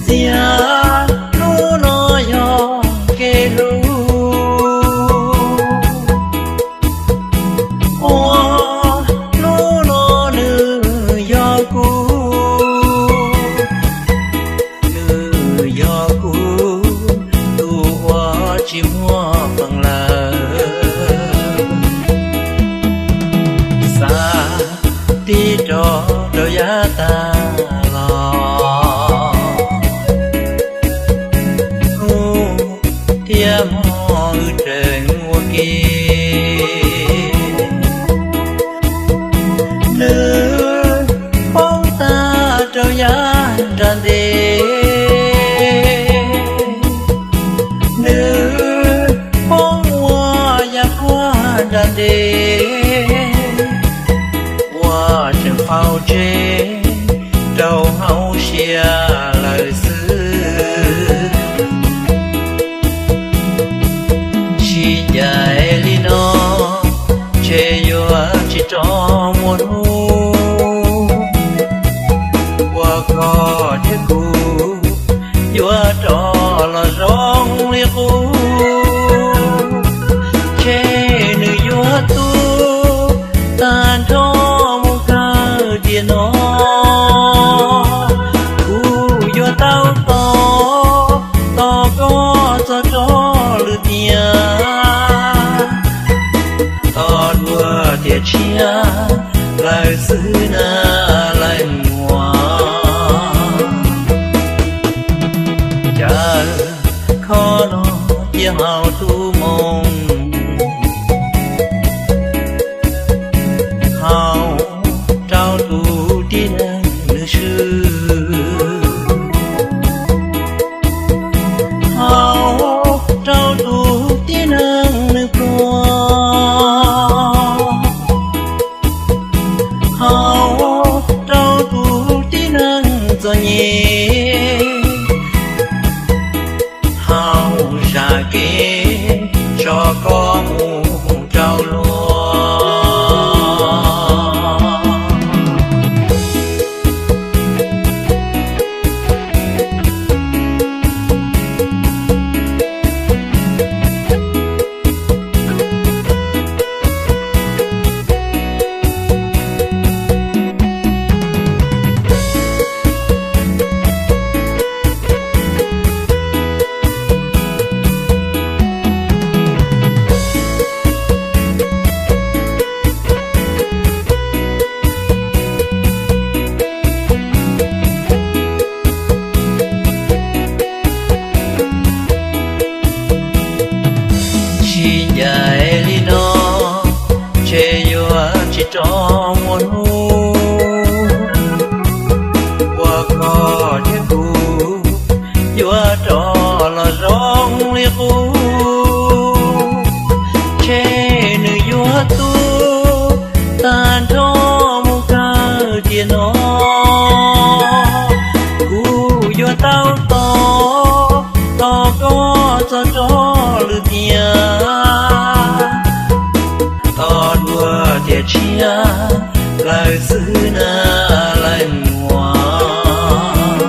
Tias hnub no yog kev hlub, ua hnub no nws yog kuv, nws yog kuv tus uas tsis muaj feem lawm. Xav tib rov rau yav tag los, hnub thiab hmo wb tseem ua ke. Nws poob tag rau yav nram ntev, nws poob ua yav quaj nram ntev, ua tseem faus tseg rau hauv siab lawm xwb. Tsis ncaim li no, ntshe yuav tsis rov muaj hnub uas koj thiab kuv yuav rov los zoo li qub. Ntshe nws yuav tu tag nrho mus kawg tiam no. Kuv yuav tau tos, tos koj txog rov lwm tiam. Tos dua tiam tshiab lawm xwb na lawm muam. Caw khob no cia hauv tus moo, hau rau tus tib neeg nws swb, hau rau tus tib neeg nws pluag, hau rau tus tib neeg txom nyem, hau zam kev tso koj mus rau luag. Tsis ncaim li no, ntshe yuav tsis rov muaj hnub uas koj thiab kuv yuav rov los zoo li qub. Ntshe nws yuav tu tag nrho mus kawg tiam no. Kuv yuav tau tos, tos koj txog rov lwm tiam. Tos dua tiam tshiab lawm xwb na lawm muam.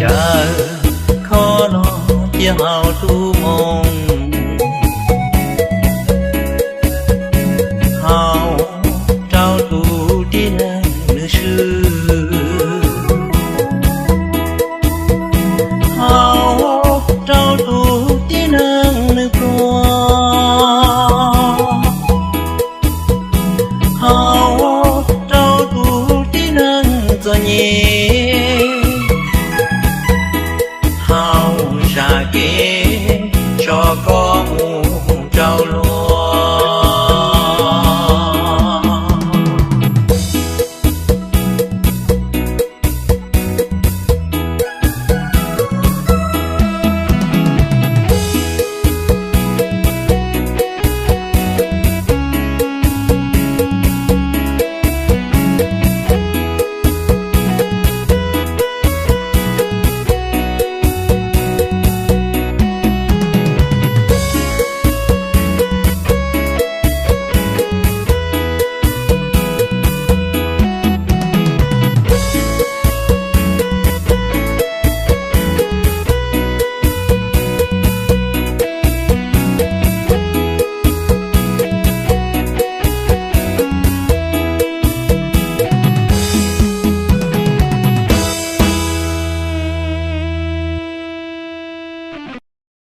Caw khob no cia hauv tus